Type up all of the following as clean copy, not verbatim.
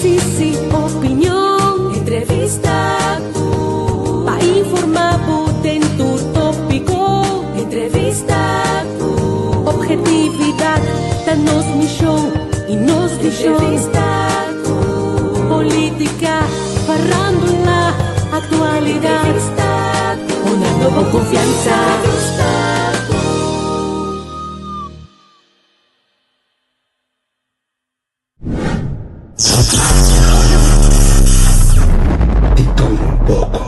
Análisis y opinion. Entrevista cu. Pa informa bo den tur topico. Entrevista cu. Objetividad ta nos mision y nos vision. Entrevista cu. Politica, farándula, actualidad. Entrevista cu. Una nobo confianza. Entrevista cu. Di tur un poko.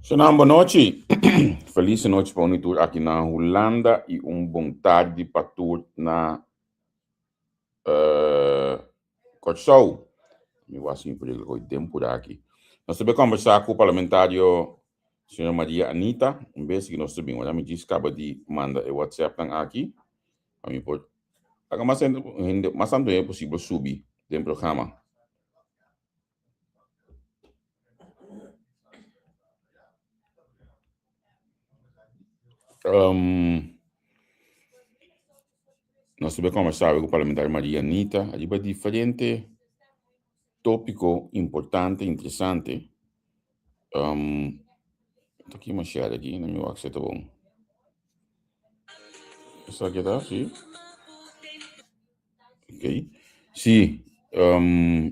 Shannon, bon nochi. Feliz nochi pa un tur aki na Hulanda y un bon tardi pa tur na uh, Kòrsou. Mi wak si mi por yega koe tempu aki. Nos ta be kombersá ku parlamentario señora Maria Anita. Un bes ki nos ta bin. Ora mi djis kaba di manda e WhatsApp nan aki. Pa mi por laga mas hende, mas tantu hende posibel subi den programa. Um, nos tuve conversar ku parlamentario Maria Anita riba diferente tópiko importante, interesante. Um, ta ki ma share aki, na mi wak si ta bon. Esaki ta, si. Ok. Sí, um,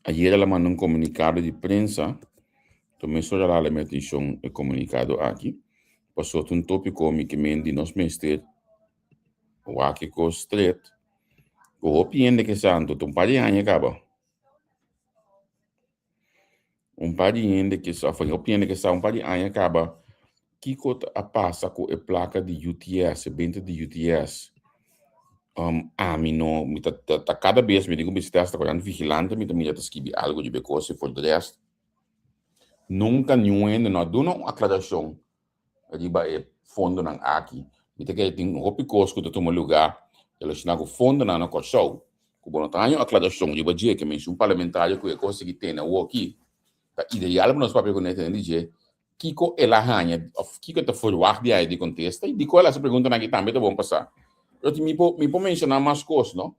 ayer el a manda un comunicado di prensa. To mesora a hala mi atencion e comunicado aki. Paso ta un tópico mi ke men di nos mester wak e kos stret. Ku hopi hende ke sa anto ta un par di aña kaba. Un par di hende ke sa, of hopi hende ke sa un par di aña kaba kiko ta a pasa ku e plaka di UTS, e benta di UTS. Ami no, mi ta ta kada bes mi tin ku bisita hasta ku nan vigilante mi ta mira ta skibi algu riba e kos i for de rest nunka niun hende no a duna un aklarashon riba e fondonan aki. Mi ta kere tin hopi kos ku ta tuma lugá relashoná ku fondonan na Kòrsou ku bo no ta haña un aklarashon riba dje. Ke men si un parlamentario ku e kos sigui tene awoki ta ideal pa nos papia kuné tene di dje kiko el a haña òf kiko e ta ferwagt di haña di kontesta i dikon el hasi preguntanan aki tambe ta bon pa sa. Pero mi por mi por menshoná mas kos no.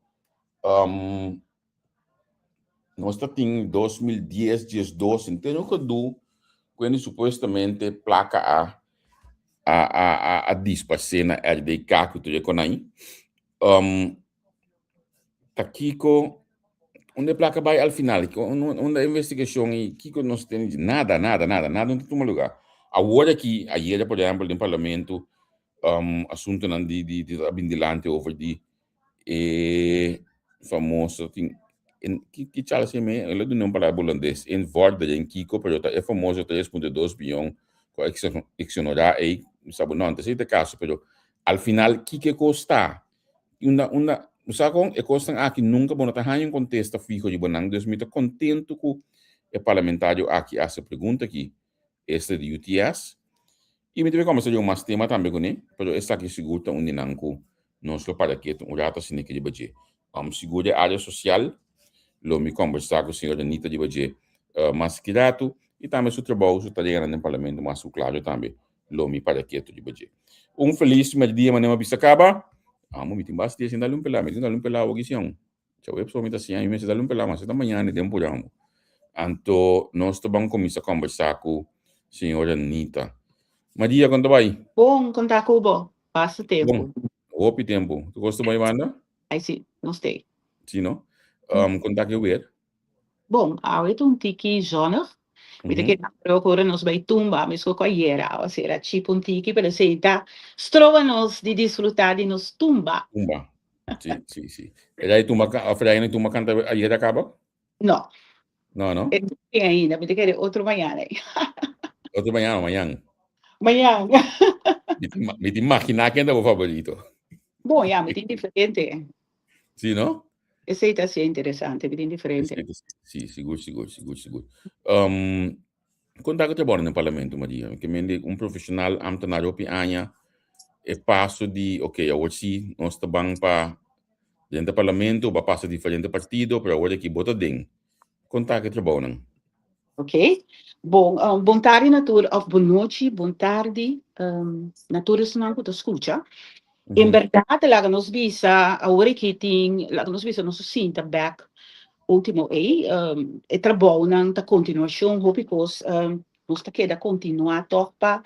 Nos ta tin 2010, 12, henter un gedoe ku hende supuestamente plaka a a a a a disparsé na RDK ku tur e konai. Um, ta kiko, unda e plaka bai al final? Unda e investigashon i kiko nos tin? Nada, nada, nada, nada no ta tuma lugá. Awor aki, ayera por ehèmpel den parlamento, um, asuntonan di di di a bin dilanti over di e famoso tin en ki ki Charles e me el a duna un palabra holandes invordering kiko pero ta e famoso 3.2 biyon ku a exonerá ei mi sa bo no antes ei ta e kaso pero al final kiko e kos ta unda unda bo sa kon e kosnan aki nunka bo no ta haña un kontesta fiho riba nan dus mi ta kontentu ku e parlamentario aki a hasi e pregunta aki esta di UTS. I mi ta bay combersa di un mas tema tambe cune, pero esaki sigur ta un di nan cu nos lo para ketu un rato asina aki riba dje. Sigur den area social lo mi combersa cu señor Anita riba dje mas ki rato y tambe su trabou, su tareanan den Parlamento mas cu claro tambe lo mi para ketu riba dje. Un feliz merdia manera mi a bisa caba. Amo mi tin basta dia sin dal un pela, mi tin dal un pela awo kisian. Djaweps mi ta siña mi mester dal un pela mas e ta mañana den puramo. Anto nos ta ban kuminsá kombersá ku señora Nita. Maria, kon ta bai? Bon, kon ta ku bo? Basta tempu. Bon, hopi tempu. Tur kos ta bai banda? Ai si, nos t'ei. Si no? Kon ta ke weer? Bon, awe ta un tiki zonnig. Mi ta keda creo cu ora nos bay tumba, mesco cu ayera, awa sera chip un tiki, pero esey ta stroba nos di disfruta di nos tumba. Tumba, si, si, si. E dai tumba, of e dai tumba canta ayera caba? No. No, no? E no tin ainda, mi ta kere otro mañana. Otro mañana o mañan? Mañan. Mi ta imagina ken ta bo favorito. Bon, ya, mi tin diferente. Sí, no? Esei ta así interesante, bien diferente. Sí, sigur, sigur, sigur, sigur. Um, konta ku te bora den parlamento, Maria. Ke mende un profesional ambtenaar hopi aña e paso di, ok, awor sí, nos ta ban pa dentro parlamento, ba pasa diferente partido, pero awor aki bo ta den. Konta ku trabounan. Ok. Bon, um, bon tardi na tur, of bon nochi, bon tardi, um, na tur esnan ku ta skucha. En berdad laga nos bisa awor aki tin laga nos bisa nos sinta bek ultimo ey e trabounan ta continuacion hopi cos nos ta keda continua toch pa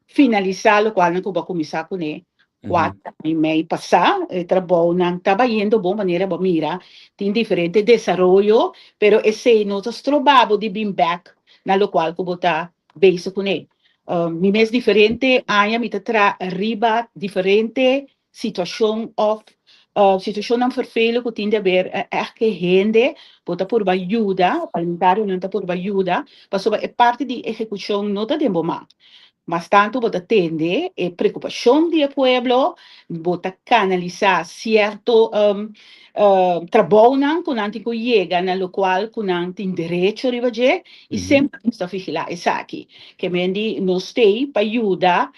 finalisa locualnan cu bo a cuminsa cune cuatro aña y mei pasa. E trabounan ta bayendo bon manera bo mira tin diferente desaroyo pero esey no ta stroba bo di bin bek na locual cu bo ta bezig cune. Mi mes diferente aña mi ta traha riba diferente situacion of situacionnan vervelend cu tin di haber echt cu hende bo ta purba yuda, parlamentarionan ta purba yuda, pasobra e parti di ehecucion no ta den bo man. Mas tanto bo ta tende e preocupacion di e pueblo, bo ta canalisa cierto trabounan cu nan tin cu yega na locual cu nan tin derecho riba dje y semper nos ta vigila esaki. Ke men di nos t'ei pa yuda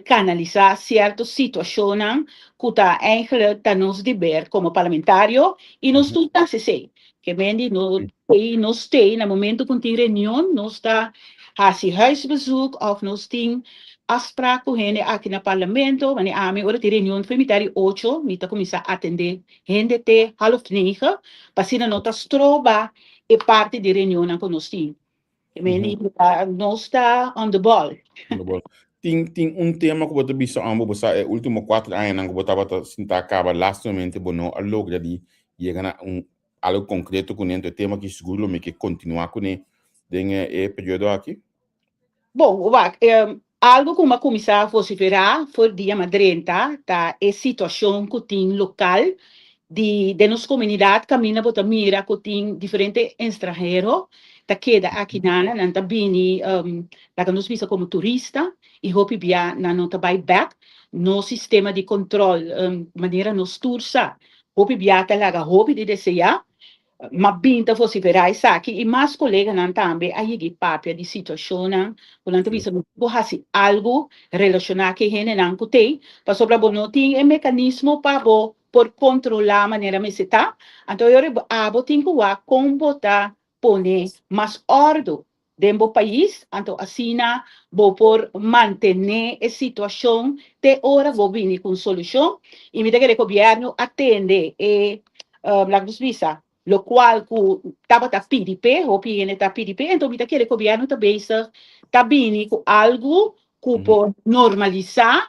canalisa cierto situacionnan cu ta eigenlijk ta nos deber como parlamentario y nos tur ta haci esey. Ke men di no t'ei nos t'ei na momento cu tin reunion nos ta haci huisbezoek of nos tin afspraak cu hende aki na parlamento. Wanneer ami ora tin reunion for mitad di ocho mi ta cuminsa atende hende te half negen pa asina no ta stroba e parti di reunionnan cu nos tin. I mean, nos ta on the ball. On the ball. Tin, tin un tema ku bo ta bisa ambo, bo sa e último kuater añanan ku bo tabata sintá kaba, lastimamente bo no a logra di yega na un algo konkreto kuné, enton e tema aki sigur lo mi ke kontinuá kuné den e periodo aki. Bon, wak, algo ku mi a kuminsá vosiferá for dia mi a drenta ta e situashon ku tin lokal di den nos komunidat kaminda bo ta mira ku tin diferente estranhero ta keda aki nana, nan ta bini laga nos bisa komo turista i hopi bia nan no ta bai bèk. Nos sistema di kontròl manera nos tur sa hopi bia ta laga hopi di deseá. M'a bin ta vosiferá esaki i mas koleganan tambe a yega i papia di situashonnan ku nan ta bisa no por hasi algu relashoná ku e hendenan ku t'ei pasobra bo no tin e mekanismo pa bo por kontrolá manera mester ta. Anto e ora abo tin ku wak kon bo ta pone mas òrdu den bo pais, anto asina bo por mantené e situashon te ora bo bini ku un solushon. I mi ta kere gobièrnu a tende e, laga nos bisa, lokual ku tabata pidi p'e, hopi hende ta pidi p'e, anto mi ta kere gobièrnu ta bezig ta bini ku algu ku por normalisá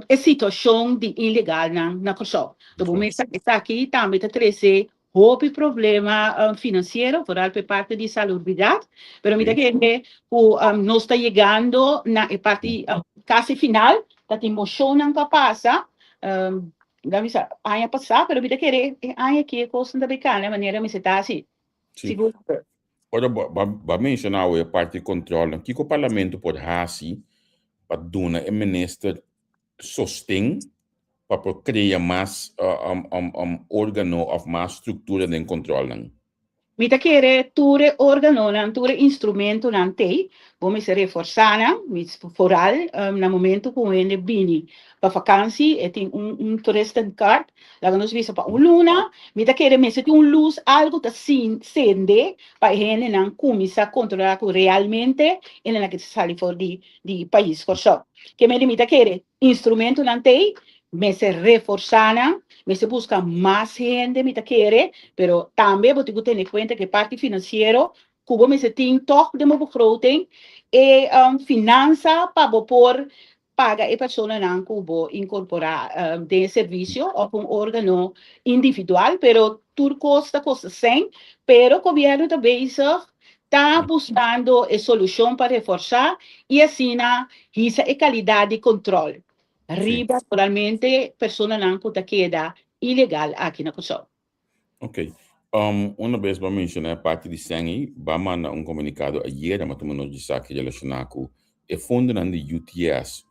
e situashon di ilegalnan na Kòrsou. Anto bo mester esaki tambe ta trese hopi problema financiero, vooral pa e parti di salubridad, pero mi ta kere ku nos ta yegando na e parti casi final, ta tin mocionnan pa pasa, la bisa aña pasa, pero mi ta kere e aña aki e cosnan ta bay cana manera mester ta asi, sigur. Ora bo a menciona awe e parti di controlnan, kico Parlamento por haci pa duna e minister sosten pa por krea mas organo of mas struktura den kontrolnan? Mi ta kere tur e organonan, tur e instrumentonan t'ei, bo mester reforsá nan, foral na momento ku un hende bini pa fakansi, e tin un un toeristenkaart, laga nos bisa pa un luna, mi ta kere mester tin un lus, algu ta sende pa e hendenan kuminsá kontrolá ku realmente e nan a ke sali for di di pais Kòrsou. Ke mende mi ta kere instrumentonan t'ei, mester reforsá nan, mester buska mas hende mi ta kere, pero tambe bo tin ku tene kuenta ku e parti finansiero ku bo mester tin tòg den bo begroting e finansa pa bo por paga e personanan ku bo inkorporá den e servisio òf un órgano individual, pero tur kos ta kosta sèn, pero gobièrnu ta bezig ta buscando e solucion pa reforsa y asina hisa e calidad di control riba naturalmente personanan cu ta keda ilegal aki na Kòrsou. Ok. Una bes bo a menciona e parti di sèn ei, bo a manda un comunicado ayera, ma tuma nos di esaki relaciona cu e fondonan di UTS.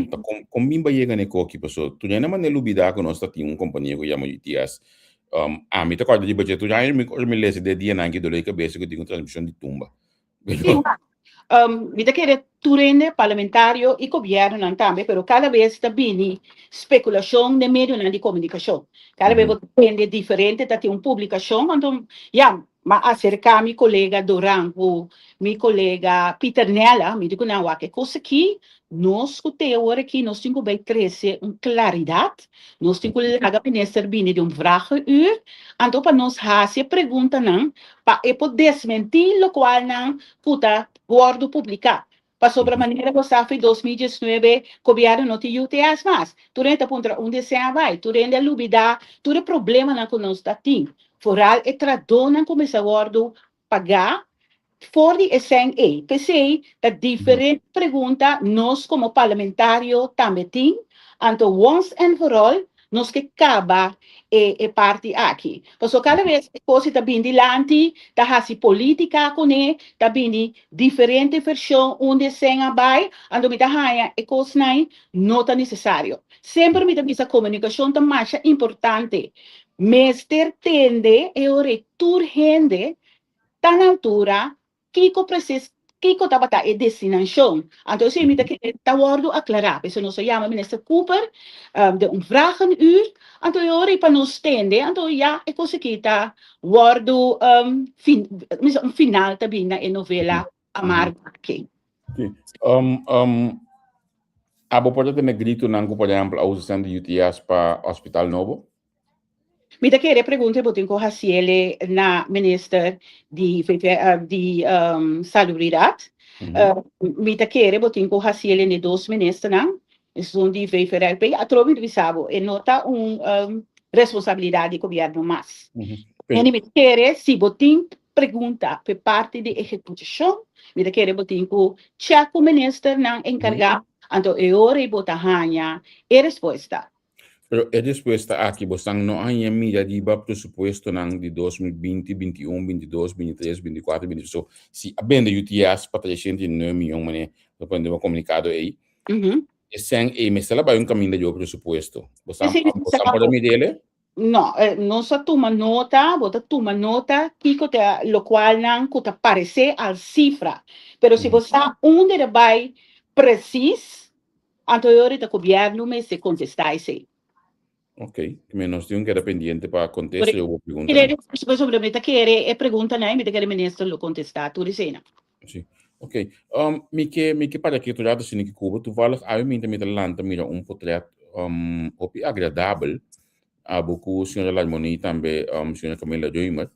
Ta kon kon bin bo a yega na e koki? Paso tur hende manda lubida ku nos ta tin un kompania ku yama UTS. Ami ta kòrda riba dje tur aña mi ora mi lesa den e dianan ki dolor di kabesa ku tin un transmishon di tumba. Sí, mi ta kere tur hende, parlamentario i gobièrnunan tambe, pero kada bes ta bini spekulashon den medionan di komunikashon. Kada bes bo ta tende diferente, ta tin un publikashon, anto ya. M'a aserká mi kolega Doran ku mi kolega Pieternella, mi di ku nan, Wak e kos aki, nos ku te awor aki nos tin ku bai trese un klaridat, nos tin ku laga minister bini den un vragenuur, anto pa nos hasi e preguntanan pa e por desmentí lokualnan ku ta wòrdu publiká. Pasobra manera bo sa fi 2019 gobièrnu no tin UTS mas. Tur hende ta puntra unda e sèn a bai, tur hende a lubidá tur e problemanan ku nos ta tin. Foral e tradónan ku mester wòrdu pagá for di e sèn ei. P'esei ta diferente pregunta nos komo parlamentario tambe tin, anto once and for all nos ke kaba e e parti aki. Pasobra kada bes e kos ta bini dilanti, ta hasi politika kuné, ta bini diferente vershon unda e sèn a bai, anto mi ta haña e kosnan no ta nesesario. Semper mi ta bisa komunikashon ta masha importante. Mester tende e ora ei tur hende ta na altura kiko presis kiko tabata e destinashon. Anto esei mi ta kere ta wòrdu aklará. P'esei nos a yama Minister Cooper den un vragenuur. Anto e ora ei pa nos tende, anto ya e kos aki ta wòrdu fin, un final ta bin na e novela amargo aki. Sí. Abo por ta tene gritonan ku por ehèmpel a usa sèn di UTS pa hospital nobo? Mi ta kere pregunta e bo tin ku hasiele na minister di di Salubridat. Mi ta kere bo tin ku hasiele n'e dos ministernan, esun di VVRP. Atrobe mi ta bisa bo, e no ta un responsabilidat di gobièrnu mas. Hende mi ta kere si bo tin pregunta p'e parti di ehekutashon, mi ta kere bo tin ku chèk ku ministernan enkargá, anto e ora ei bo ta haña e respuesta. Pero e respuesta aki bosnan no a haña mira riba presupuestonan di 2020, 21, 22, 23, 24, 25. So, si a bende UTS pa 309 miyon mane lo pone den bo komunikado ei, e sèn ei mester a bai un kaminda di bo presupuesto. Bosnan bosnan por a mir'el? No, nos a tuma nota, bo ta tuma nota kiko ta lokualnan ku ta paresé al sifra. Pero si bo sa unda ta bai presis, Anto e ora ta gobièrnu mester kontestá esei. Ok, me nos tin un keda pendiente pa kontesta yo bo preguntanan. Pasobra mi ta kere e preguntanan i mi ta kere minister lo kontestá tur eseinan. Si, ok. Um, mi ke mi ke para ki otro rato sini ki kubo. Toevallig awe minta mi ta lanta mira un potret um, hopi agradabel abo ku señora Larmonie tambe um, señora Camilla Römer.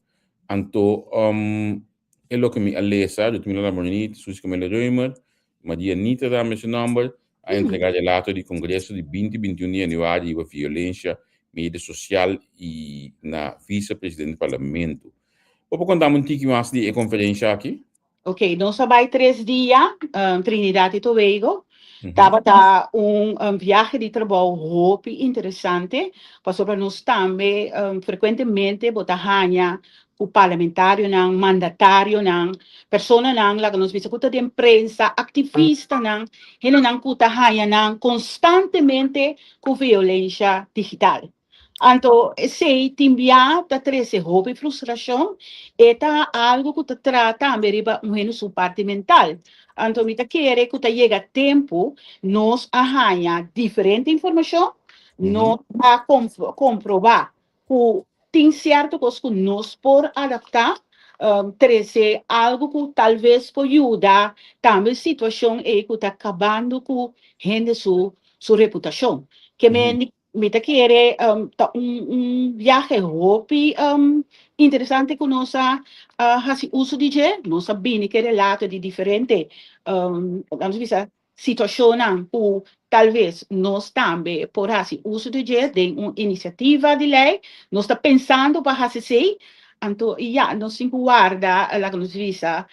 Anto um, e loke mi a lesa, Ludmila Larmonie, Suzy Camilla Römer, Maria Nita tambe su nomber, a entrega relato di congreso di binti bintiun di januari riba violencia media social y na vicepresidente di parlamento. Bo por contami un tiki mas di e conferencia aki? Ok, nos a bai tres dia Trinidad y Tobago. Tabata un viahe di trabou hopi interesante, pasobra nos tambe frecuentemente bo ta haña ku parlamentarionan, mandatarionan, personanan laga nos bisa ku ta den prensa, aktivistanan, hendenan ku ta haña nan konstantemente ku violensha digital. Anto esei tin bia ta trese hopi frustrashon, e ta algu ku ta traha tambe riba un hende su parti mental. Anto mi ta kere ku ta yega tempu nos a haña diferente informashon, nos a komprobá ku tin sierto kos ku nos por adaptá, trese algu ku talves por yuda tambe situashon ei ku ta kabando ku hende su su reputashon. Ke men mi ta kere ta un un biahe hopi interesante ku nos a hasi uso di dje, nos a bini ku e relato di diferente, lanos bisa, Situashonnan ku talves nos tambe por hasi uso di dje den un inisiativa di lei. Nos ta pensando pa hasi esei, anto ya, nos tin ku warda, laga nos bisa,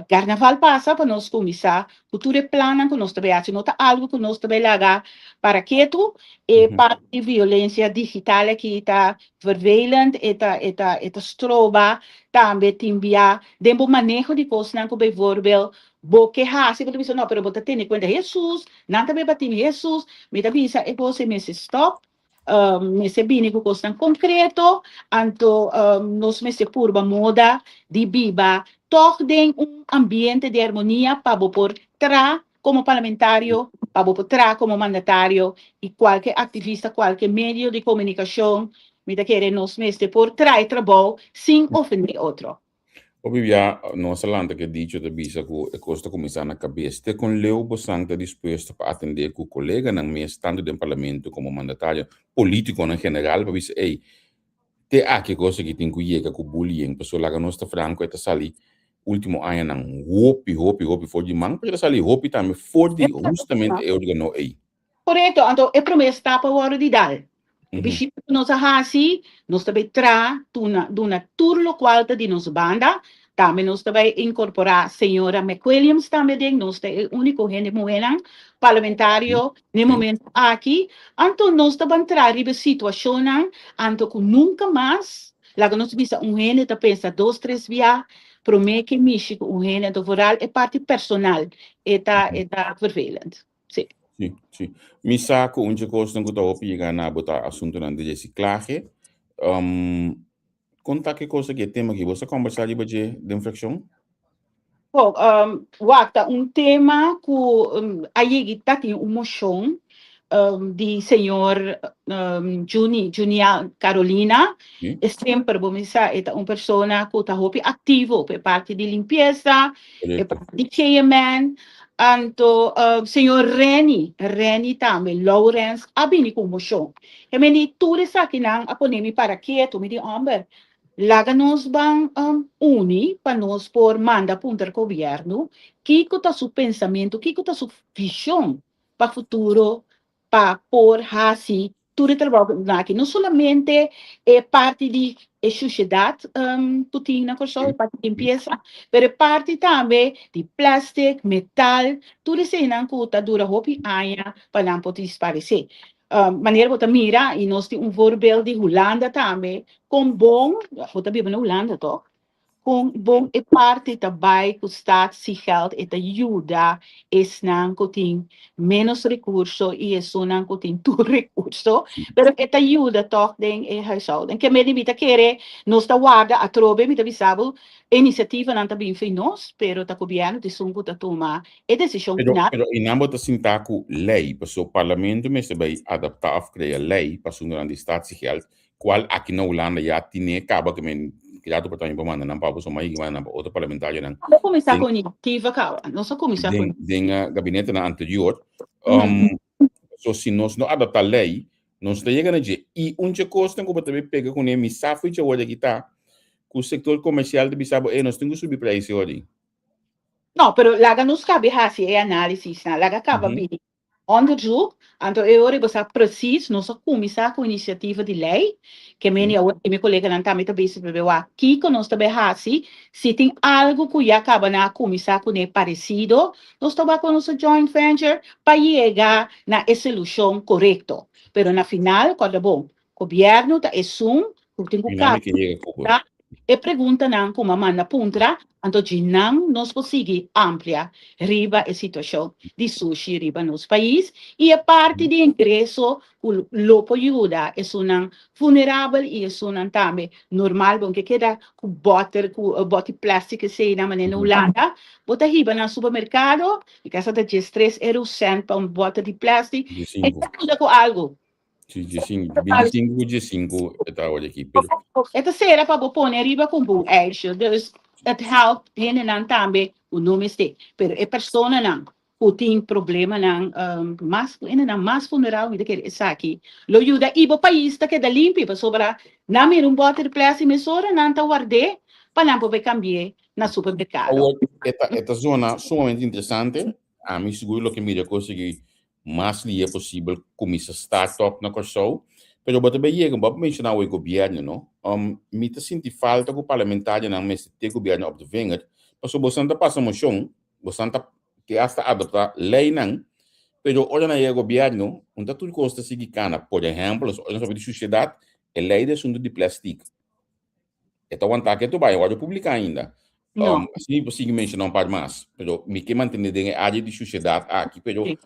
karnaval pasa pa nos kuminsá ku tur e plannan ku nos ta bai hasi. No ta algu ku nos ta bai laga para ketu. E parti di violensia digital aki ta vervelend, e ta e ta e ta stroba tambe tin bia den bo maneho di kosnan ku bijvoorbeeld Bo ke hasi, bo ta bisa, no, pero bo ta tene kuenta Hesus, nan ta beba tin Hesus, mi ta bisa e kos ei mester stòp, mester bini ku kosnan konkreto, anto nos mester purba moda di biba tòg den un ambiente di armonia pa bo por traha komo parlamentario, pa bo por traha komo mandatario i kualke aktivista, kualke medio di komunikashon, mi ta kere nos mester por traha e trabou sin ofendé otro. Hopi bia nos a lanta ku e dicho ta bisa ku e kos ta kuminsá na kabes. Te kon leu bosan ta dispuesto pa atendé ku koleganan mes tantu den parlamento komo mandatario, polítikonan general pa bisa ey, te aki e kos aki tin ku yega ku bullying pasobra laga nos ta franko e ta sali último añanan hopi hopi hopi for di man pero e ta sali hopi tambe for di hustamente e organo ey. Korekto, anto e promé stap a wòrdu di dal. E bishita ku nos a hasi, nos ta bai tra tuna duna tur lokual ta di nos banda. Tambe nos ta bai inkorporá señora McWilliams tambe den, nos ta e úniko hende muhénan parlamentario n'e momento aki. Anto nos ta ban tra riba e situashonnan, anto ku nunka mas, laga nos bisa un hende ta pensa dos tres bia promé ke mishi ku un hende, anto vooral e parti personal e ta e ta vervelend. Sí. Sí, sí. Mi sa ku un dje kosnan ku ta hopi yega na bo ta asuntunan di resiklahe. Um, kon ta ke kos aki, e tema aki? Bo sa kombersá riba dje den frakshon? Bon, um, wak, ta un tema ku um, a yegi ta tin un moshon um, di señor um, Juni, Junia Carolina. Sí. E semper, bo mi sa, e ta un persona ku ta hopi aktivo op e parti di limpiesa, e Korekto. parti di KMN. Anto señor Renny, Renny tambe, Lawrence a bini ku un moshon. E men di tur esakinan a pone mi para ketu, mi di homber, laga nos ban uni pa nos por manda puntra gobierno kiko ta su pensamentu, kiko ta su vision pa futuro pa por hasi tur e trabou ku nan aki, no solamente e parti di e shushedat ku tin na Kòrsou, e parti di limpiesa, pero e parti tambe di plastic, metal, tur eseinan ku ta dura hopi aña pa nan por disparesé. Manera bo ta mira, i nos tin un voorbeeld di Hulanda tambe, kon bon, bo ta biba na Hulanda tòg? Kon bon e parti ta bai ku statiegeld e ta yuda esnan ku tin ménos rekurso i esunnan ku tin tur rekurso, pero e ta yuda tòg den e huishouden. Ke medi mi ta kere nos ta warda atrobe, mi ta bisa bo, inisiativanan ta bin fi nos, pero ta gobièrnu ta esun ku ta tuma e desishon Pero, final. pero einan bo ta sintá ku lei, pasobra parlamento mester bai adaptá òf krea lei pa asuntunan di statiegeld Cual aki na Hulanda ya tine caba cu men candidato por tambe por manda nan pa bo, so mai manda nan pa otro parlamentarionan. Nos a cuminsa Den cu iniciativa caba. Nos a cuminsa cu den den gabinetenan anterior. Mm. Um, so si nos no adapta ley, nos ta yega na dje. Y un dje cosnan cu bo ta bay pega cune, mi sa fu dje awor aki ta, cu sector comercial ta bisa bo, ey, nos tin cu subi prijs awor. No, pero laga nos cabe haci e analisisnan, laga caba bini Onderzoek, anto e ora bo sa precies, nos a cuminsa cu iniciativa di ley, ke meni awor mi coleganan tambe ta bezig pa wak kico nos ta bay haci, si tin algo cu ya caba nan a cuminsa cune parecido, nos ta wak cu nos joint venture pa yega na e solucion corecto. Pero na final, corda bon, Gobierno ta esun cu tin cu caba e preguntanan cu m'a manda puntra, anto djinan nos por sigui amplia riba e situacion di sushi riba nos pais y e parti di ingreso cu lo por yuda esunnan vulnerabel y esunnan tambe normal, bo ke keda cu boter cu boti plastic eseynan manera na Hulanda, bo ta hiba nan supermercado y casa ta 13 eurocent pa un boter di plastic, e ta yuda cu algo. Sí, 15, 25 ku 15 e ta awor aki. Pero... E ta sera pa bo pone ariba ku un ijsje. Dus het helpt hendenan tambe ku no mester. Pero e personanan ku tin problemanan um, mas, hendenan mas vulnerabel, mi ta kere esaki lo yuda i bo pais ta keda limpi pasobra nan mira un boter di plastic mesora nan ta ward'é pa nan por bai kambi'é na supermerkado. Awor, e ta, e ta zona sumamente interesante. Ami sigur lo ke mira konsegui mas lihe posibel kuminsá start up na Kòrsou. Pero bo ta bay yega, bo a menshoná awe gobièrnu, no? Um, mi ta sinti falta ku parlamentarionan mester te gobièrnu op de vinger, pasobra bosan ta pasa moshon, bosan ta ke asta adoptá leinan, pero ora nan yega gobièrnu, un ta tur kos ta sigui kana. Por ehèmpel, ora nos papia di sushedat, e lei di asuntu di plèstik. E ta wantá ke tur bai, wòrdu publiká ainda. No. Um, asina mi por sigui menshoná un par mas, pero mi ke mantené den e área di sushedat aki, pero Sí.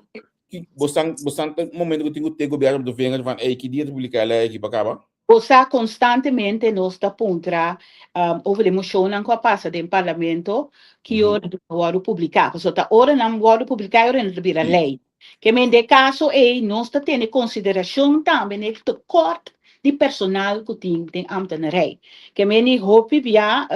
ki, bosan, bosan ta un momento ku tin ku te gobièrnu op de vinger van, ey, ki dia ta publiká e lei aki pa kaba? Bo sa konstantemente nos ta puntra um, over e moshonnan ku a pasa den parlamento, ki ora ta wòrdu publiká. Pasobra ta ora nan wòrdu publiká e ora nan ta bira Sí. lei. Ke men den e kaso ei nos ta tene konsiderashon tambe na e tekort di personal ku tin den ambtenaarij. Ke men di hopi bia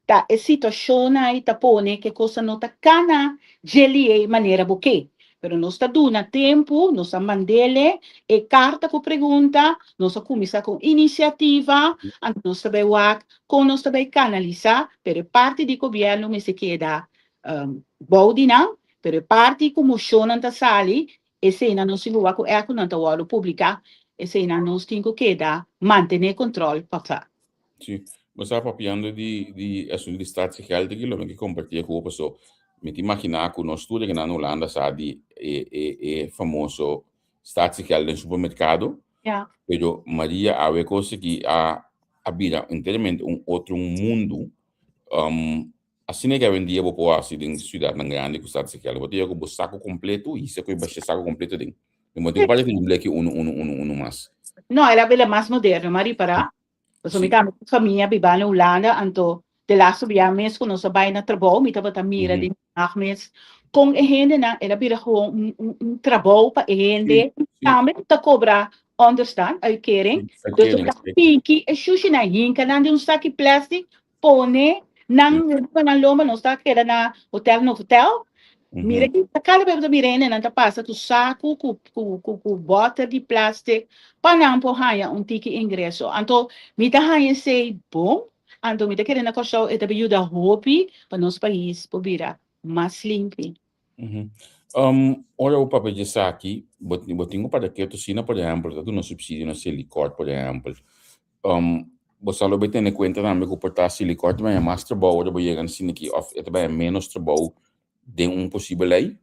Ta e situashon ei ta pone ku e kosnan no ta kana djeli ei manera bo ke. Pero nos ta duna tempu, nos a mand'ele e karta ku pregunta, nos a kuminsá ku un inisiativa, anto nos ta bai wak kon nos ta bai kanalisá, pero e parti di gobièrnu mester keda bou di nan, pero e parti ku moshonnan ta sali, eseinan nos tin ku wak ku èk ku nan ta wòrdu publiká, eseinan nos tin ku keda mantené kontròl pa sa. Sí, bo sa papiando di di asuntu di statiegeld aki lo mi ke kompartí ku bo paso mi ta imaginá ku nos tur na Hulanda sa di e e e famoso statiegeld den supermerkado. Ja. Pero Maria awe kos aki a a bira enteramente un otro mundu. Um, asina ke awendia bo por hasi den siudatnan grandi ku statiegeld. Bo ta yega ku bo saku kompleto hisa ku e bashé saku kompleto den. Bo tin ku parti ku un bleki unu unu unu unu mas. No, el a bira mas moderno, m'a ripará. Pasobra mi tambe tin famia biba na Hulanda, anto de laatste bia mes ku nos a bai na trabou, mi tabata mira den Den Haag mes kon e hendenan, el a bira gewoon un un un trabou pa e hende tambe ku ta kobra onderstand, uitkering. Dus e ta piki e shushinan, hinka nan den un saki plastic, pone nan riba nan lomba, nos ta keda na hotel Novotel, mira ki ta kada bes bo ta mira hendenan ta pasa ku saku ku ku ku ku bòter di plastic pa nan por haña un tiki ingreso. Anto mi ta haña esei bon, anto mi ta kere na Kòrsou e ta bin yuda hopi pa nos pais por bira mas limpi. Ora bo papia di esaki, bo bo tin ku para ketu asina, por ehèmpel, ta duna supsidio na Selikor, por ehèmpel. Bo sa lo bay tene kuenta tambe ku por ta Selikor ta baña mas trabou ora bo yega na asina aki òf e ta baña ménos trabou den un posibel lei?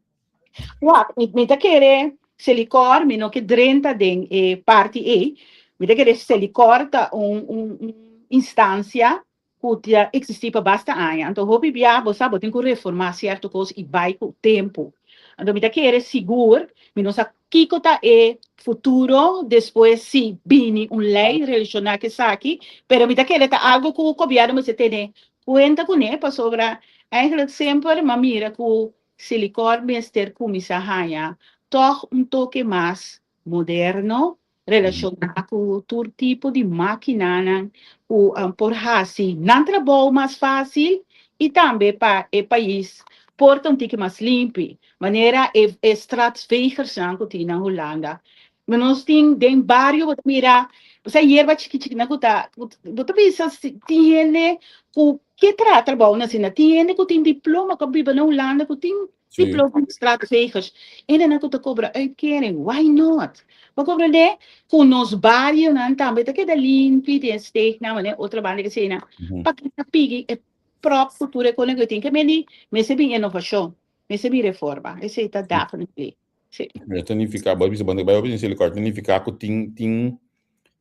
Wak, mi mi ta kere Selikor, mi no ke drenta den e parti ei. Mi ta kere Selikor ta un un un instansia ku ta eksistí pa basta aña. Anto hopi bia bo sa bo tin ku reformá sierto kos i bai ku tempu. Anto mi ta kere sigur, mi no sa kiko ta e futuro despues si bini un lei relashoná ku esaki, pero mi ta kere ta algu ku gobièrnu mester tene kuenta kuné pasobra eigenlijk semper mi a mira ku Selikor mester kuminsá haña tòg un toke mas moderno relashoná ku tur tipo di mákinanan ku por hasi nan trabou mas fásil i tambe pa e pais por ta un tiki mas limpi, manera e e straatvegersnan ku tin na Hulanda. Nos tin den bario bo ta mira bo sa yerba chiki chikinan ku ta bo ta bisa si tin hende ku ke traha trabou na asina, tin hende ku tin diploma ku a biba na Hulanda ku tin Diploma di straatvegers. Hendenan ku ta kobra uitkering, why not? Bo komprendé? Ku nos barionan tambe ta keda limpi den steegnan, wanneer otro banda ke eseinan. Pa ke ta pigi e prop ku tur e konen ku e tin. Ke meni mester bin inovashon, mester bin reforma. Esei ta definitely. Sí. E ta nifiká, bo a bisa bo bai hopi den Selikor, ta nifiká ku tin tin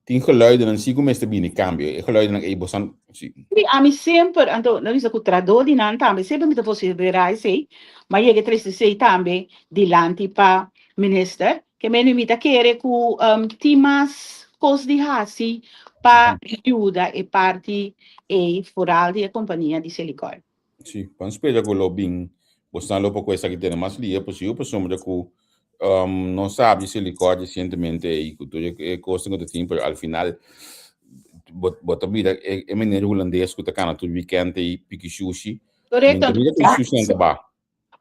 tin geluidennan si ku mester bini kambio. E geluidennan ei bo san si. Sí, ami semper, anto nan bisa ku tradó di nan tambe, semper mi ta vosiferá esei, ma yega e trese esei tambe dilanti pa minister, ke mende mi ta kere ku tin mas kos di hasi pa yuda e parti ei, foral di e kompania di Selikor. Sí, ban spera ku lo bin bosnan lo por ku esaki tene mas lia posibel pasobra ku um, nos sabi Selikor resientemente ei ku tur e kosnan ku ta tin, pero al final bo, bo ta mira e, e meneer hulandes ku ta kana tur weekend ei piki shushi. Correcto. Mira ku shushi nan ta ba.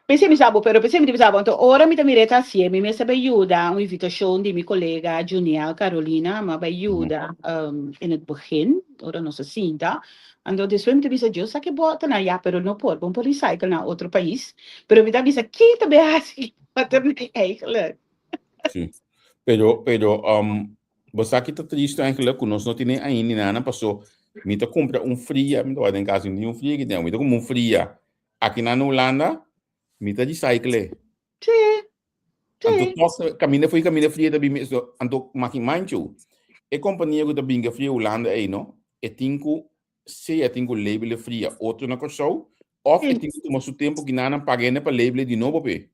P'esei mi sa bo, pero p'esei mi ta bisa bo, anto ora mi ta mir'é ta hasié, mi mes a bai yuda un invitashon di mi kolega Juniel Carolina, mi a bai yuda in het begin, ora nos a sinta, anto despues mi ta bisa, Dios sa ke botonan, ya, pero no por, bo por recycle na otro pais, pero mi ta bisa, ki ta bai hasi botonan eigenlijk? Sí, pero, pero, bo sa ki ta tristu eigenlijk ku nos no tene ainda nana, paso mi ta kumpra un fria, mi ta wak den kas, mi tin un fria ki den, mi ta kumpra un fria, Aki na Hulanda, mi ta recycle. Sí. Sí. Anto toch kaminda foi kaminda fria ta bin so, anto maki manchu. E kompania ku ta bin ke fria Hulanda ei no, e tin ku sea tin ku label e fria otro na Kòrsou òf e tin ku tuma su tempu ki nan paga hende pa label e di nobo p'e.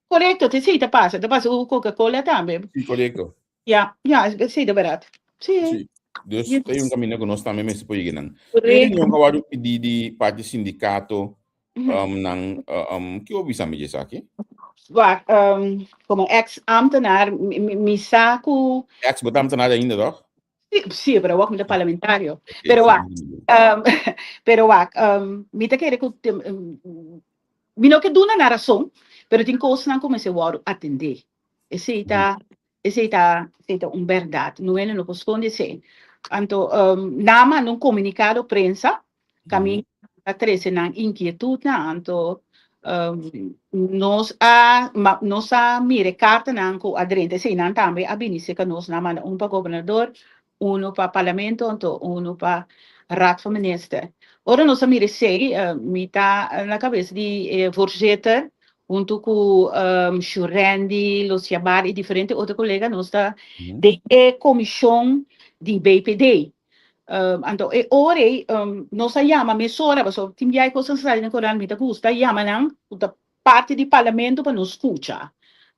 Korekto, te sí ta pasa, ta pasa ku Coca-Cola tambe. Sí, korekto. Ja, ja, sí, de verdad. Sí. Sí. Dus Yes. ta un camino ku nos tambe mester por yega nan. Correcto. Reunion ka wòrdu pidí di parti sindikato Mhm. um, nan uh, um, ki bo bisa mi esaki? Wak, um, como ex-ambtenaar, mi, mi, mi sa ku Ex, bo ta ambtenaar ainda, toch? Sí, Sí, pero awor mi ta parlamentario. Pero wak, um, pero wak, um, mi ta kere ku mi no ke duna nan rason, pero tin kosnan ku mester wòrdu atendé. Esei ta, esei ta, esei ta un bèrdat. No hende no por skonde esei. Anto, um, nan a manda un komunikado prensa Kaminda a trese nan inkietutnan, anto nos a nos a mira e kartanan ku a drenta eseinan tambe a bini serka nos, nan a manda un pa gobernador, uno pa parlamento, anto uno pa Raad van Minister. Ora nos a mira esei, mi ta na kabes di e voorzitter huntu ku Shurendi, Losiabar i diferente otro kolega nos ta den e komishon di BPD. Anto e ora ei nos a yama mesora, pasobra tin bia e kosnan sa sali den korant, mi ta gusta yama nan ku ta parti di parlamento pa nos skucha.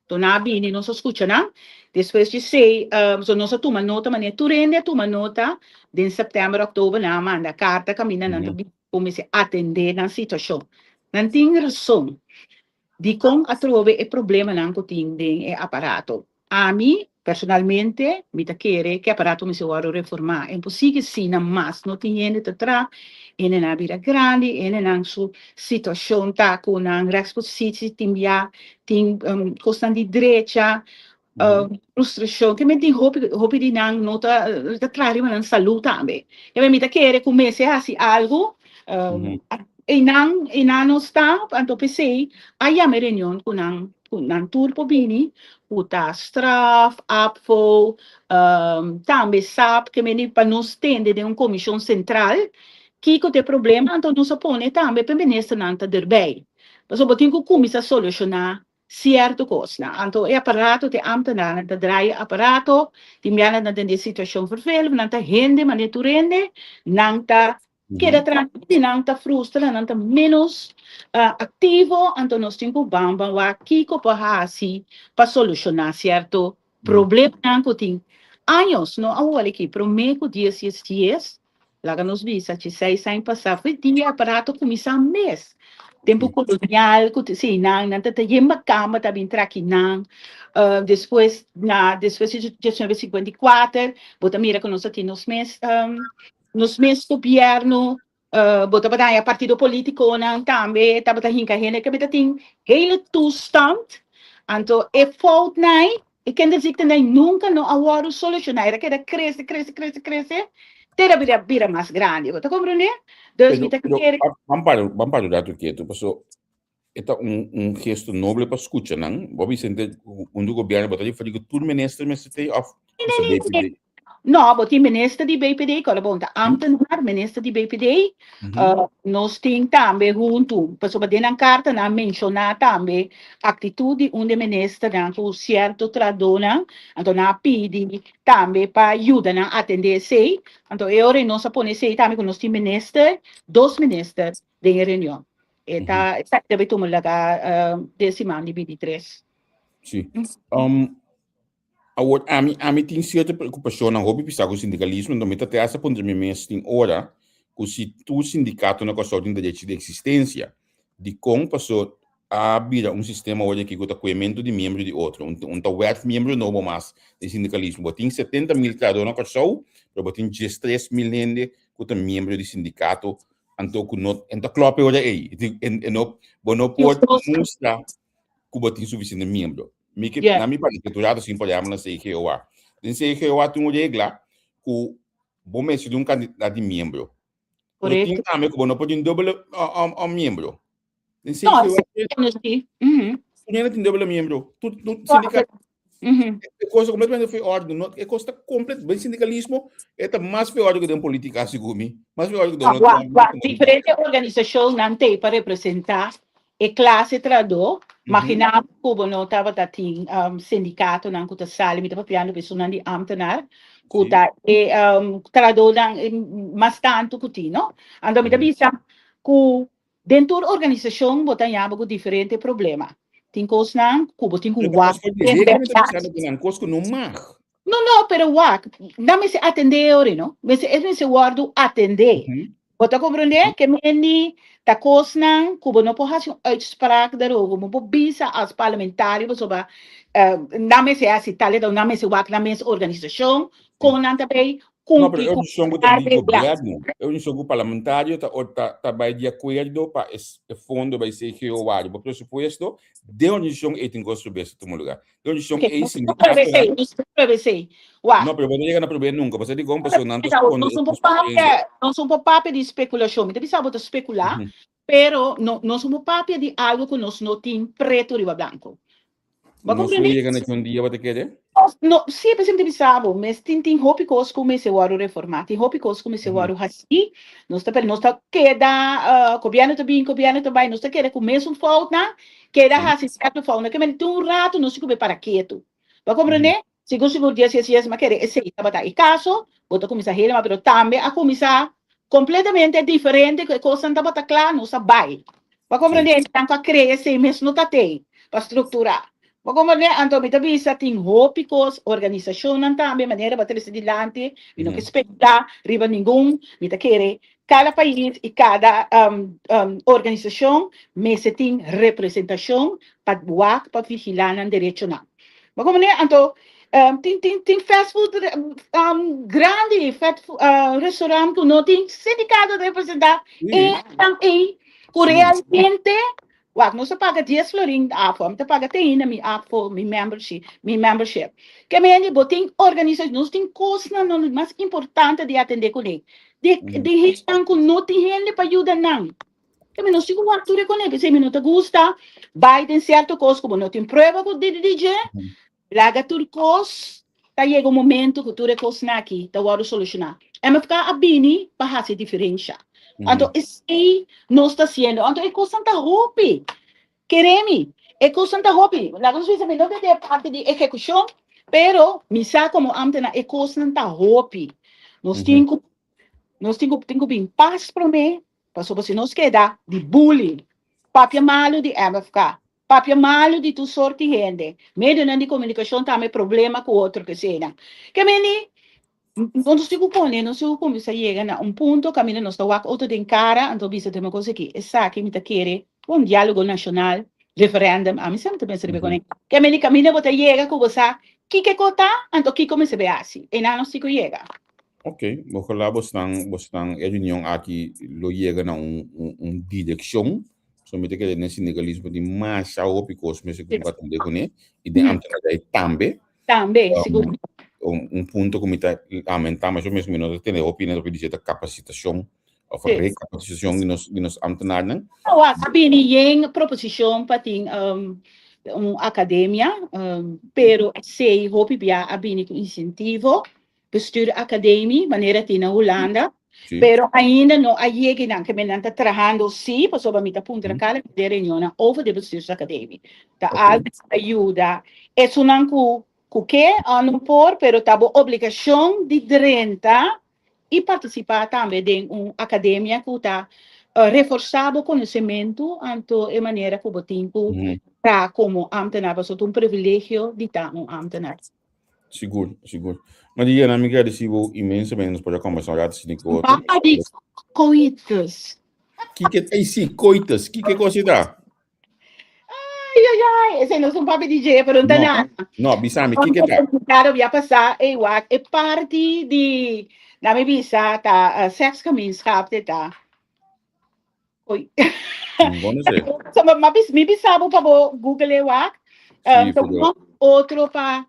Anto nan a bini, nos a skucha nan. Despues di esei, so nos a tuma nota manera tur hende a tuma nota den sèptèmber, òktober nan a manda karta kaminda nan ta bisa ku mester atendé nan situashon. Nan tin rason. Dikon atrobe e problemanan ku tin den e aparato? Ami, personalmente, mi ta kere ku e aparato mester wòrdu reformá. E por sigui asina mas. No tin hende ta traha, hendenan a bira grandi, hendenan su situashon ta ku nan rechtspositie tin bia, tin kosnan di drecha, frustrashon. Ke men tin hopi, hopi di nan no ta ta traha riba nan salú tambe. Ke men mi ta kere ku mester hasi algu, einan, einan nos ta, anto p'esei a yama e reunion ku nan, ku nan tur por bini, ku ta straf, ABVO, tambe sap, ke men di pa nos tende den un komishon sentral kiko ta e problema, anto nos a pone tambe pa e ministernan ta derbei. Pasobra bo tin ku kuminsá solushoná Cierto cosnan. Anto e aparato te ambtenaarnan ta draai e aparato, tin biaha nan ta den situacion vervelend, nan ta hende manera tur hende, nan ta keda trankil, nan ta frustra, nan ta menos activo, anto nos tin cu ban ban wak kico por haci pa soluciona cierto problemanan cu tin años, no awor aki, prome cu dies dies dies, Laga nos bisa chi seis aña pasá fue dia aparato kuminsá mes. Tempu kolonial ku sí nan nan ta ta yen makamba ta bin traki nan. Despues na despues di diesnuebe sinkuenta i kuater bo ta mira ku nos a tin nos mes nos mes gobièrnu. Bo tabata haña partido polítikonan tambe tabata hinka hende ke ta tin hele toestand. Anto e foutnan ei E kinderziektenan nunca no a wordo soluciona, era keda crece, crece, crece, crece, te era bira, bira mas grandi. Bo ta comprende? Dus mi ta Pero, kere... ban para, ban para un rato ketu, paso e ta un, un gesto noble pa scucha nan. Bo bisa hende un di gobierno, bo ta referi cu tur minister mester tei of Nee, nee, nee, nee. No, bo tin minister di BPD, ku bon ta ambtenaar, minister di BPD. Uh, nos tin tambe huntu, pasobra den nan karta nan menshoná tambe aktitut di un de ministernan ku sierto tradonan, anto nan a pidi tambe pa yuda nan atendé esei. Anto e ora nos a pone esei tambe ku nos tin minister, dos minister den e reunion. E ta, esaki ta bai tuma lugá uh, den siman di 23. Sí. Um, Awor, ami, ami tin sierto preokupashonnan hopi pisá ku sindikalismo, enton mi ta te hasta puntra mi mes tin ora ku si tur sindikato na Kòrsou tin derecho di eksistensia. Dikon? Paso a bira un sistema awor aki ku ta kuementu di miembro di otro. Un un ta wèrf miembro nobo mas den sindikalismo. Bo tin 70.000 trahadó na Kòrsou, pero bo tin 13.000 hende ku ta miembro di sindikato, anto ku no en ta klòp e ora ei. E no bo no por mustra ku bo tin sufisiente miembro. Mi ke, na mi parece, tur rato sin por ejemplo na CGOA. Den CGOA tin un regla ku bo mester di un kantidat di miembro. Pero tin tambe ku bo no por tin dubbele miembro. Den No, CGOA sí, sí. Tur hende tin dubbele miembro. Tur, tur sindicato. E kos ta kompletamente for orde. No, e kos ta komplet, den sindikalismo e ta mas for orde ku den politika, segun mi. Mas for orde ku Donald Trump. Wak, wak, diferente organisashonnan t'ei pa representá e klase trahadó. Maginá bo ku bo no tabata tin sindikatonan ku ta sali, mi ta papiando ku esunnan di ámtenar, ku ta e trahadónan mas tantu ku tin, no? Anto mi ta bisa ku Den tur organisashon bo ta yama ku diferente problema. Tin kosnan ku bo tin ku wak den bèrdat. Kos ku no mag. No, no, pero wak, nan mester atendé e ora, no? Mester, e mester wòrdu atendé. Bo ta komprendé? Ke meni ta kosnan ku bo no por hasi un uitspraak daarover. Bo por bisa as parlamentario pasobra nan mester hasi tal i tal, nan mester wak nan mes organisashon, kon nan ta bay. No, pero kumpli e ku organisashon ku ta di regla. gobièrnu, e organisashon ku parlamentario ta ta ta bai di akuerdo pa e e fondo bai CGO wari bo presupuesto, den organisashon ei tin kos robes ta tuma lugá. Den organisashon Ok, ei nos no prueba esei, sindikatonan nos no prueba esei. Wak. No, pero bo no yega na prueba nunka, pasobra dikon? Pasobra nan ta skonde Nos e no por kos ku hende. papia, nos no por papia di spekulashon. Mi ta bisa bo ta spekulá, pero no nos no por papia di algu ku nos no tin pretu riba blanku. Bo a Nos lo comprende? yega na ki un dia bo ta kere? No, sí, p'esei mi ta bisa bo, mes tin tin hopi kos ku mester wòrdu reformá, tin hopi kos ku mester wòrdu hasí. Nos ta nos ta keda, gobièrnu ta bin, gobièrnu ta bai, nos ta keda ku mesun foutnan, keda hasi sierto foutnan. Ke men tin un ratu nos tin ku bai para ketu. Bo a comprende? Sigur sigur dies dies dies, mi a kere esei tabata e kaso, bo ta kuminsá helemaal, pero tambe a kuminsá completamente diferente ku e kosnan tabata kla, nos a bai. Bo a comprende? Esnan ku a krea esei mes no ta tei pa strukturá. Bo a comprende? Anto mi ta bisa tin hopi kos, organisashonnan tambe, manera bo a trese dilanti, mi no ke spekulá riba ningun, mi ta kere kada pais i kada organisashon mester tin representashon pa wak, pa vigilá nan derechonan. Bo comprende? Anto tin tin tin fast food grandi, fast restaurant ku no tin sindikato ta representá e nan ei ku realmente wak nos ta paga dies florin afo, mi ta paga te ainda mi afo, mi membership, mi membership. Ke mende bo tin organisashon, nos tin kosnan mas importante di atendé kuné. Di di hendenan ku no tin hende pa yuda nan. Ke mi no sigu wak tur e kone, p'esei mi no ta gusta bai den sierto kos ku bo no tin prueba ku di di dje. Laga tur kos ta yega un momento ku tur e kosnan aki ta wòrdu solushoná. MFK a bini pa hasi diferensha. Anto esei nos ta hasiendo. Anto e kosnan ta hopi. Kere mi, e kosnan ta hopi. Laga nos bisa mi no ta den e parti di ehekushon, pero mi sa komo ámtenar e kosnan ta hopi. Nos tin ku nos tin ku tin ku bin pas promé Pasobra si nos keda di bully, papia malu di MFK, papia malu di tur sorti hende, medionan di komunikashon tambe problema ku otro kesenan. Ke meni nos tin ku pone, nos tin ku kuminsá yega na un punto kaminda nos ta wak otro den kara anto bisa den kos aki, esaki mi ta kere un diálogo nashonal, referèndum, ami semper ta pensa riba e kos. Ke meni kaminda bo ta yega ku bo sa kiko e kos ta anto kiko mester bai hasi, einan nos tin ku yega. Ok, ojalá bosnan, bosnan e reunion aki lo yega na un, un, un direkshon. So mi ta kere den sindikalismo tin masha hopi kos mester ku atende kuné i den ambtenaridad tambe. Tambe, sigur. Un, un punto ku mi ta lamentá masha mes mi no ta tende hopi hende ta bisa ta kapasitashon òf rekapasitashon di nos, di nos ambtenarnan. A bini yen proposishon pa tin un akademia, pero esei hopi bia a bini ku insentivo. Bestuur Academie, manera tin na Hulanda, Sí. pero ainda no a yega nan, ke men nan ta trahando sí, pasobra mi ta puntra kada den reunionnan over de Bestuursacademie. Ta Ok. algo ku ta yuda esunnan ku ku ke o no por, pero ta bo obligashon di drenta i partisipá tambe den un akademia ku ta reforsá bo konosementu anto e manera ku bo tin ku traha komo ámtenar, pasobra ta un privilegio di ta un ámtenar. Sigur, sigur. Maria, mi gradisí bo inmensamente nos por a kombersá un rato asina ku otro. Papa di coitus. Kiko, ei sí, coitus. Kiko kos e ta? Ai, ai, ai. Ese no es un papi DJ, pero no ta No, nada. no, bisami, kiko ta? Claro, ya pasá, ei wak, e party di, dame bisa, ta uh, seksgemeenschap, te ta. Oi. Bon esei. So, ma, ma bis, mi bisa bo pa bo Google e wak. Sí, Ta pero- un otro pa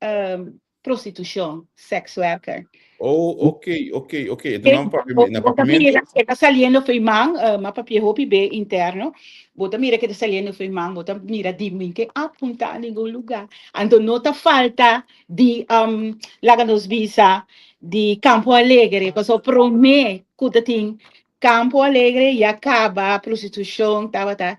um, prostitucion, sex worker. Oh, ok, ok, ok. Entonces, na papi, na Bo ta papiamento. mira que ta saliendo foi man, ma papia hopi be interno. Bo ta mira que ta saliendo foi man, bo ta mira di min que apunta a ningún lugar. Anto no ta falta di um, laga nos bisa di Campo Alegre, paso prome ku ta tin Campo Alegre ya caba prostitucion tabata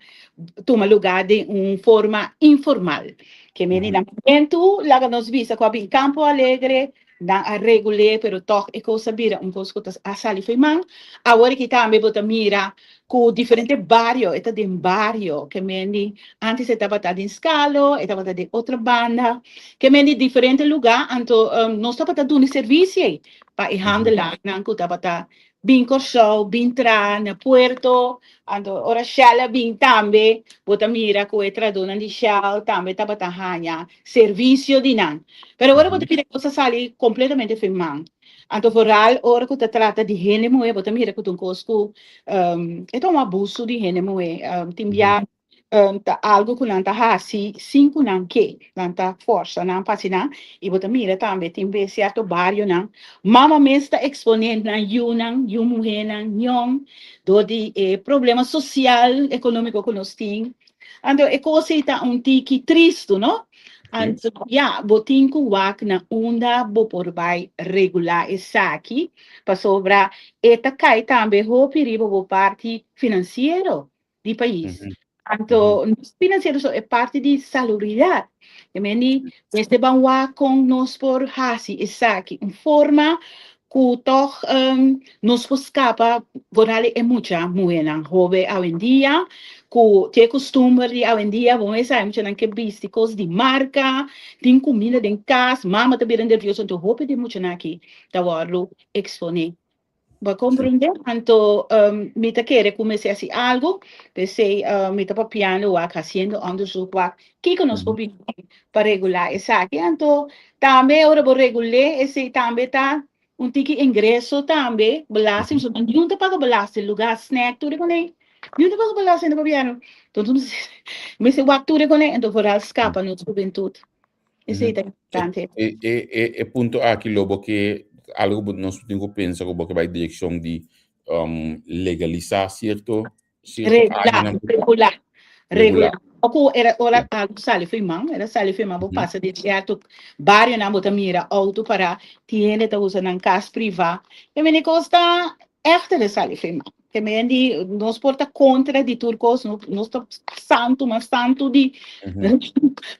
tuma lugar den un forma informal. Ke meni na momento laga nos bisa cu a bin Campo Alegre, nan a regul'é, pero toch e cos a bira un cos cu ta a sali fo'i man. Awor aki tambe bo ta mira cu diferente bario, e ta den bario, ke meni antes e tabata den Scalo, e tabata den otro banda, ke meni diferente lugar, anto nos tabata duna e servicio ei pa e handelaarnan cu tabata. bin Kòrsou, bin traha na puerto, anto ora Shell a bin tambe, bo ta mira ku e trahadónan di Shell tambe tabata haña servisio di nan. Pero ora bo ta mira kos a sali kompletamente fen man. Anto vooral ora ku ta trata di hende muhé, bo ta mira ku ta un kos ku e ta un abuso di hende muhé. Tin bia ta algo ku nan ta hasi sin ku nan ke, nan ta forsa nan pa hasi nan, i bo ta mira tambe tin bes sierto barionan, mama mes ta eksponé nan yunan, yu muhénan yòn, dor di e problema sosial, ekonómiko ku nos tin. Anto e kos ei ta un tiki tristu, no? Anto ya, bo tin ku wak na unda bo por bai regulá esaki, pasobra e ta kai tambe hopi riba bo parti finansiero. Di pais. Anto, no financiero so, e parti di salubridad. E men di, mester ban wak con nos por hasi esaki. Un forma cu toch nos por scapa vooral e mucha muhernan hobe awendia, cu tin e costumber di awendia, bo mes sa, e muchanan ke bisti cos di marca, tin cuminda den cas, mama ta bira nervioso, anto hopi di e muchanan aki ta wordo expone. Bo a comprende? Anto mi ta kere ku mester hasi algu, p'esei mi ta papiando wak, hasiendo onderzoek wak, kiko nos por bini pa regulá esaki. Anto tambe ora bo regul'é esei tambe ta un tiki ingreso tambe, belasting, pasobra niun ta paga belasting, lugá, snack, tur e kuné, niun ta paga belasting na gobièrnu. Entonces mester wak tur e kuné, anto vooral skapa nos hubentut. Esei ta importante. E, e, e, e punto aki lo bo ke algo bo nos tin ku pensa ku bo ke bai direkshon di um, legalisá sierto sierto Regular, áreanan ku regular, regular. regular. Oku era ora algo sali foi man, era sali foi man, bo pasa den sierto barionan bo ta mira auto para, tin hende ta usa nan kas privá. E mene kos ta ègt era sali foi man. Te men di nos por ta kontra di tur kos, no, nos ta santu, mas santu di.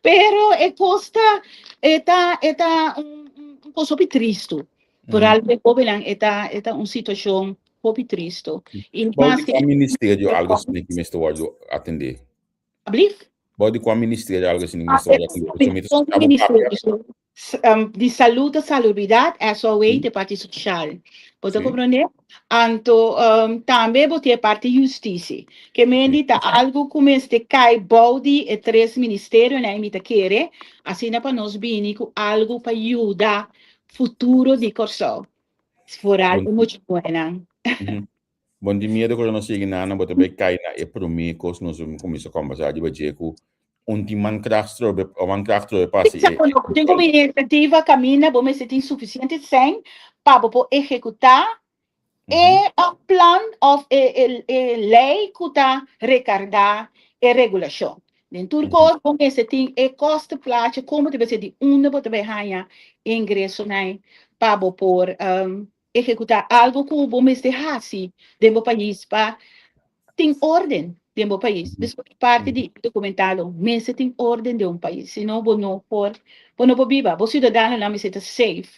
Pero e kos ta, e ta, e ta un, un kos hopi tristu. Vooral e hóbennan, e ta, e ta un situashon hopi tristu. I Bou di maske kua ministerio algu asina ki mester wòrdu atendé? Ablief? Bou di kua ministerio algu asina ki mester wòrdu atendé? Pasobra mi ta Kon skucha bo papia. ministerio? Di salud ta salubridad, SOA ta e parti social. Bo ta comprende? Anto tambe bo tin e parti husticia. Ke mendi ta algo ku mester kai bou di e tres ministerionan i mi ta kere asina pa nos bini ku algo pa yuda futuro di Kòrsou. Vooral e mucha muhénan. Bon di miedo ku nos yega nana bo ta bai kai na e promé kos nos a kuminsá kòmbersá riba dje ku un tin mankracht trobe o mankracht trobe pasa e Tin ku bini inisiativa kaminda bo mester tin sufisiente sèn pa bo por ehekutá e plan òf e lei ku ta rekardá e regulashon. Den tur kos bo mester tin e kòsteplaatje kon bo ta bai di unda bo ta bai haña ingresonan pa bo por Ehekutá algo ku bo mester hasi den bo pais pa tin orden den bo pais. Despues di parti di dokumentado mester tin orden den un pais, si no bo no por bo no por biba. Bo siudadanonan mester ta safe.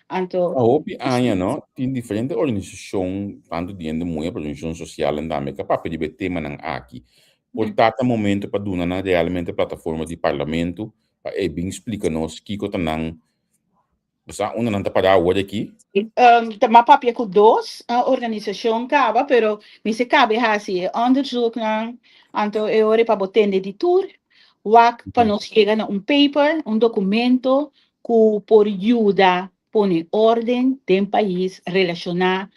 Anto. Pa hopi aña no tin diferente organisashon tantu di hende muhé pero organisashon sosialnan tambe ka papia riba e temanan aki. Por ta ta momento pa duna nan realmente plataforma di parlamento pa e bin splika nos kiko ta nan Bo sa unda nan ta pará awor aki? Ta m'a papia ku dos organisashon kaba, pero mi se kabe hasi e onderzoeknan, anto e ora pa bo tende di tur, wak pa nos yega na un paper, un dokumento ku por yuda pone orden den pais relashoná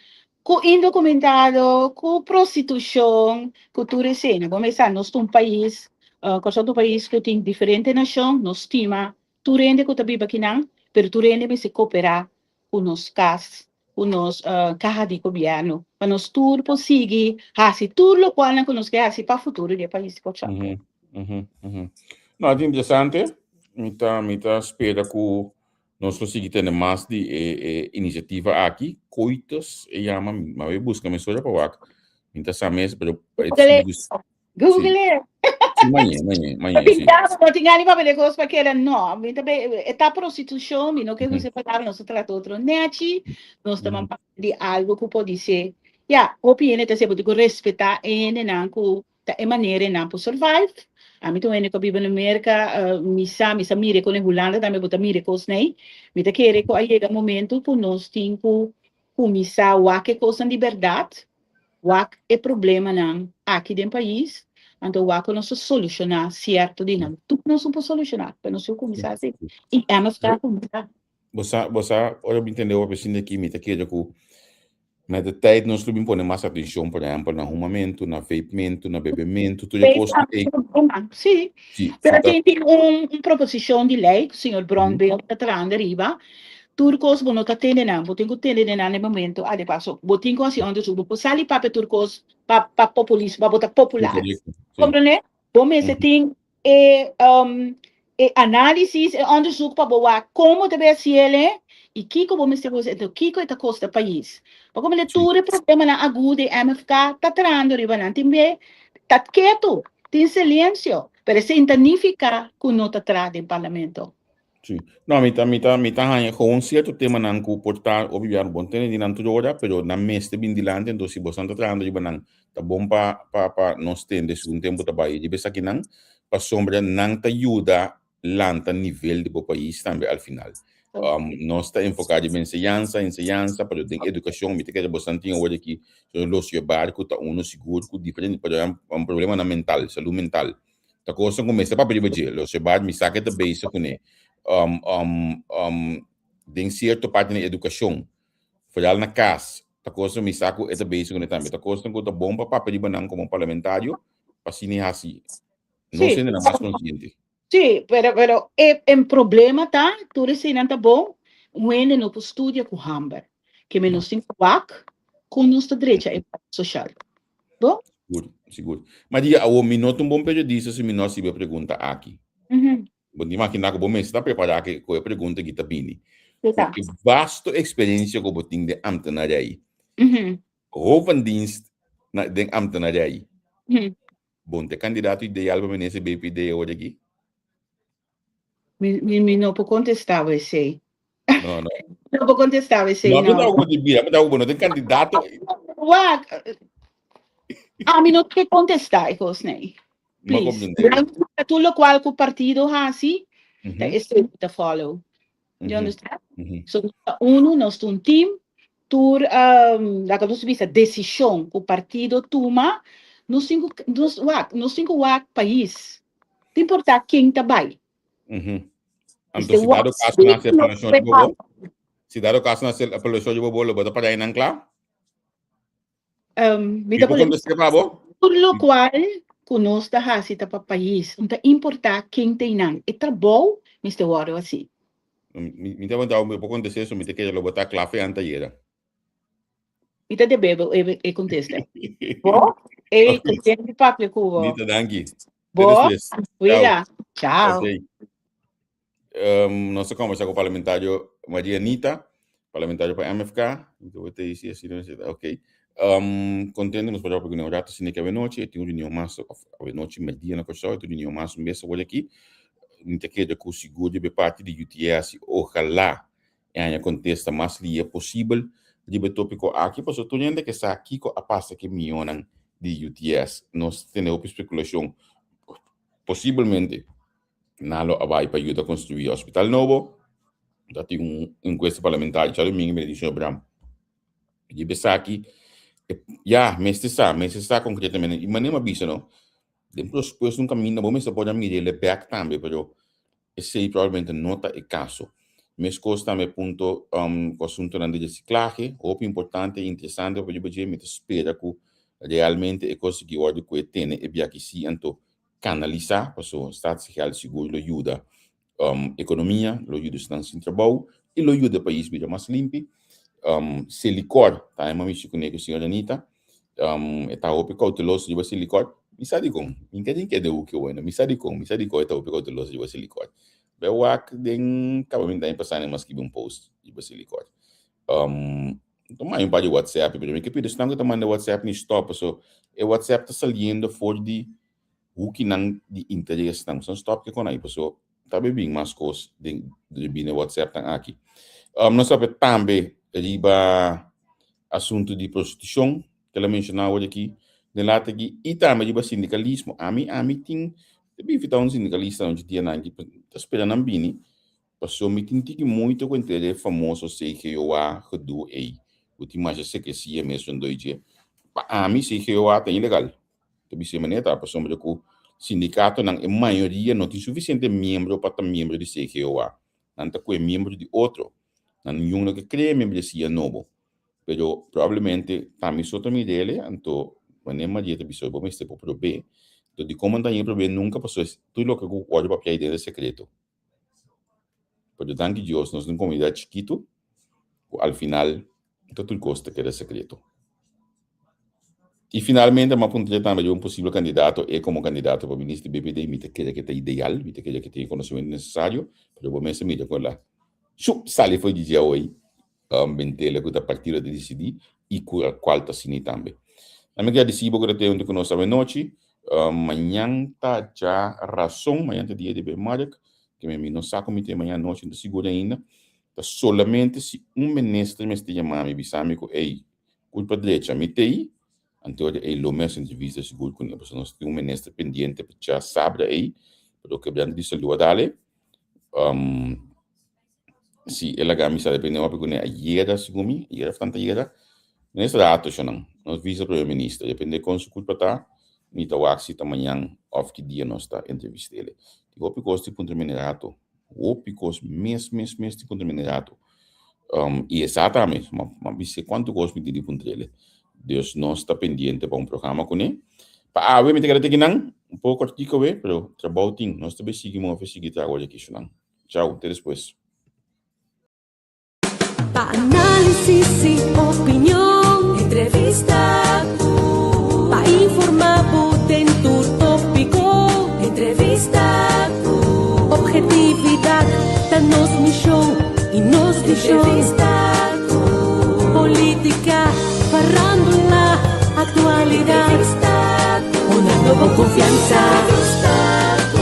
ku indokumentado, ku prostitushon, ku tur esena. Bo mester sa nos ta un pais, Kòrsou ta un pais ku tin diferente nashon, nos stima Tur hende ku ta biba akinan, pero tur hende mester koperá ku nos kas, ku nos kaha di gobièrnu, pa nos tur por sigui hasi tur lokualnan ku nos ke hasi pa futuro di e pais di Kòrsou. No, a ta interesante. Mi ta, mi ta spera ku nos lo sigui tene mas di e e inisiativa aki. Coitus e yama, mi a bai buska mesora pa wak. Mi ta sa mes, pero e ta Google it. Sí, mañé, mañé, mañé, sí. Pintado, no tin gana pa kos pa keda, no. Mi ta be, e ta prostitushon, mi no ke usa e palabra, nos ta trata otro nechi, nos ta man di algo ku podise, ya, hopi hende ta sey, bo tin ku respetá e hendenan ku ta e manera nan por survive. Ami ta un hende ku a biba na Merka, mi sa, mi sa mira kon e Hulanda tambe bo ta mira e kosnan ei. Mi ta kere ku a yega momento ku nos tin ku. kuminsá wak e kosnan di bèrdat, wak e problemanan aki den pais, anto wak ku nos ta solushoná sierto di nan. Tur nos no por solushoná, pero nos tin ku kuminsá hasi. I MFK a kuminsá. Bo sa, bo sa, ora mi tende hopi asina aki, mi ta kere ku met de tijd nos lo bin pone mas atenshon, por ehèmpel, na humamentu, na vapementu, na bebementu, tur e kosnan ei. Sí, Sí, pero si ta. tin tin un, un proposishon di lei ku señor Brownbill ta trahando ariba. Tur kos bo no ta tende nan, bo tin ku tende den nan e momento adekuá. So, bo tin ku hasi onderzoek, bo por sali papia tur kos pa pa populismo, pa bo ta Sí, popular. korekto, sí. Komprendé? Bo mester tin e e análisis, e onderzoek pa bo wak kon bo ta bay hasi el i kiko bo mester hasi, enton kiko e ta kosta pais. Pa komprende tur e problemanan agu den MFK ta trahando riba nan, tin be ta ketu, tin silensio, pero esei ta nifiká ku no ta traha den parlamento. Sí. No, mi ta, mi ta, mi ta haña gewoon cierto temanan ku por ta hopi biaha bon tene di nan tur ora, pero nan mester bin dilanti, entonces si bosan ta trahando riba nan, ta bon pa, pa, pa nos tende segun tempo ta bai riba esakinan, pasobra nan ta yuda lanta nivel di bo pais tambe al final. Nos ta enfoca riba enseñansa, enseñansa, pero den educacion mi ta kere bosan tin awor aki, so los llevar ku ta uno sigur ku diferente, por ejemplo, problemanan mental, salud mental. Ta kosnan ku mester papia riba dje. Lo Shebat mi sa ke ta bezig kuné. Den sierto parti na edukashon, foral na kas, ta kosnan mi sa ku e ta bezig kuné tambe. Ta kosnan ku ta bon pa papia riba nan komo parlamentario pa asina e hasi nos hendenan mas konsiente. Sí, pero, pero e, e problema ta, tur eseinan ta bon, un hende no por studia ku hamber. Ke men nos tin ku wak kon nos ta drecha e parti soshal. Bo? Sigur, sigur. Maria, awo mi no ta un bon periodista si mi no hasiba e pregunta aki. Bo ta imaginá ku bo mester ta prepará ke ku e pregunta aki ta bini. Ke ta? Ku e vasto eksperensia ku bo tin den ambtenarij, hovendienst na den ambtenarij, Bon ta e kandidato ideal pa minister BPD awor aki? Mi, mi, mi no por contestá bo esei. No, no. No por contestá bo esei, No, no. no, no, bira, no, no, no, kandidato. Wak, a mi no ke contestá e kos nei. No Please. comprende. Tur lokual ku partido hasi, ta esei mi ta follow. You understand? So nos ta unu, nos ta un team, tur um, laga nos bisa desishon ku partido tuma, nos tin ku nos wak, nos tin ku wak pais. Ta importá ken ta bai. Anto Mester si wak dado kaso na si hacer nos apelashon riba prepara. bo, si dado kaso na hacer apelashon riba bo, lo bo ta para einan kla? Um, mi Mi ta por pone contesté pa bo? tur lokual ku nos ta hasi ta pa pais. No ta importá ken ta einan. E trabou mester wòrdu hasi. Mi, mi ta preguntá mi por contesté eso, mi ta kere lo bo ta kla fe antayera. Mi ta debe bo e, e contesta. Bo? E Ok. contento di papia ku bo. Nita, danki. Te Bo? despues. Ciao. Cuida. Ciao. Ok. Um, nos a conversa con parlamentario Maria Anita, parlamentario pa MFK. Ok. Um, contento nos por porque un rato sine que avenoche, tin un reunión mas, of avenoche, mediodía na Kòrsou, tin un reunión mas un bes awor aki. Mi ta kere ku sigur riba e parti di UTS, ojalá e haña kontesta mas lia posibel riba e tópiko aki, pasobra tur hende ke sa kiko a pasa ku e mionnan di UTS. Nos tene hopi spekulashon, posibelmente Nan lo a bai pa yuda construi hospital nobo. Ta tin un encuesta parlamentario djadumingu mi di señor Bram. Di besaki, ya, mester sa, mester sa concretamente. Y manera mi a bisa no, den presupuesto un caminda bo mester por a mira el bek tambe, pero esey probablemente no ta e caso. Mescos tambe punto um, cu asuntonan di reciclahe, hopi importante y interesante pa riba dje, mi ta spera cu realmente e cos aki wordo cu e tene e biaki si anto kanalisá, paso Statiegeld sigur lo yuda ekonomia, lo yuda esnan sin trabou i lo yuda e pais bira mas limpi. Selikor ta e mamishi kuné ku señora Anita, e ta hopi kouteloso riba Selikor. Mi sa dikon, mi ka tin keda hopi wena, mi sa dikon, mi sa dikon e ta hopi kouteloso riba Selikor. Bai wak den kaba binti aña pasá nan a skibi un post riba Selikor. Ta manda un par di WhatsApp, pero mi ke pidi esnan ku ta manda WhatsApp ni stòp, paso e WhatsApp ta saliendo for di hukinan di interesnan. Boso stòp ke kon ai, paso ta be bin mas kos den bini WhatsAppnan aki. Nos papia tambe riba asuntu di prostitushon, ke el a menshoná awor aki den later aki, i tambe riba sindikalismo. Ami, ami tin, ta bin invitá un sindikalista nochi dianan aki, ta spera nan bini. Pasobra mi tin tiki moeite ku henter e famoso CGOA gedoe ei. Ku tin masha sekresia mes rondó di dje. Pa ami CGOA ta ilegal. Ta bisa e manera ta pasobra ku sindikatonan e mayoria no tin sufisiente miembro pa ta miembro di CGOA. Nan ta kue miembro di otro. Nan niun no ke krea membresia nobo. Pero probablemente ta mi so ta mir'el anto wanneer Maria ta bisa bo mester por prob'é. Anto dikon bo no ta haña prob'é nunka pasobra tur loke ku wòrdu papia aden ta sekreto. Pero danki Dios nos ta un komunidat chikitu ku al final ta tur kos ta keda sekreto. I finalmente mi a puntra tambe riba un posibel kandidato, e komo kandidato pa minister di BPD mi ta kere ke ta ideal, mi ta kere ke tin e konosementu nesesario, pero bo mester mira kon el a shup sali for di dje awor bentele ku ta partido ta disidí i ku kual ta asina tambe. Na mi gradisí bo ku ta tei huntu ku nos awenochi. Mañan ta dja rason, mañan ta dia di be Mark, ke mi no sa ku mi tin mañan anochi, no ta sigur ainda. Ta solamente si un minister mester yama mi bisa mi ku ey, kulpa drecha mi tei, anto ey lo mi hasi entrevista sigur kuné, pasobra nos tin un minister pendiente pa dja sabra ey, pero kebrante di salú a dale. Si e laga mi sa depende hopi ku ne a yera segun mi, a yera of tanta yera. Nes rato shonan, nos visa primer minister, depende kon su kulpa ta, mi ta wak si ta mañan of ki dia nos ta entrevist'ele. Tin hopi kos di puntra mi ne rato, hopi kos mes mes mes di puntra mi ne rato. I e sa tambe, m'a bis'é kuantu kos mi tin di puntr'ele. Dus nos ta pendiente pa un programa kuné. Pa awe mi ta keda te kinan, un poko kòrtiku awe, pero trabou tin, nos ta bai sigui move, sigui traha awor aki shonan. Chao, te despues. Pa análisis y opinion, entrevista cu. Pa informa bo den tur tópico, entrevista cu. Objetividad ta nos mision y nos vision. Entrevista cu. Política, farándula, actualidad. Entrevista cu. Honrando bo confianza. Entrevista cu.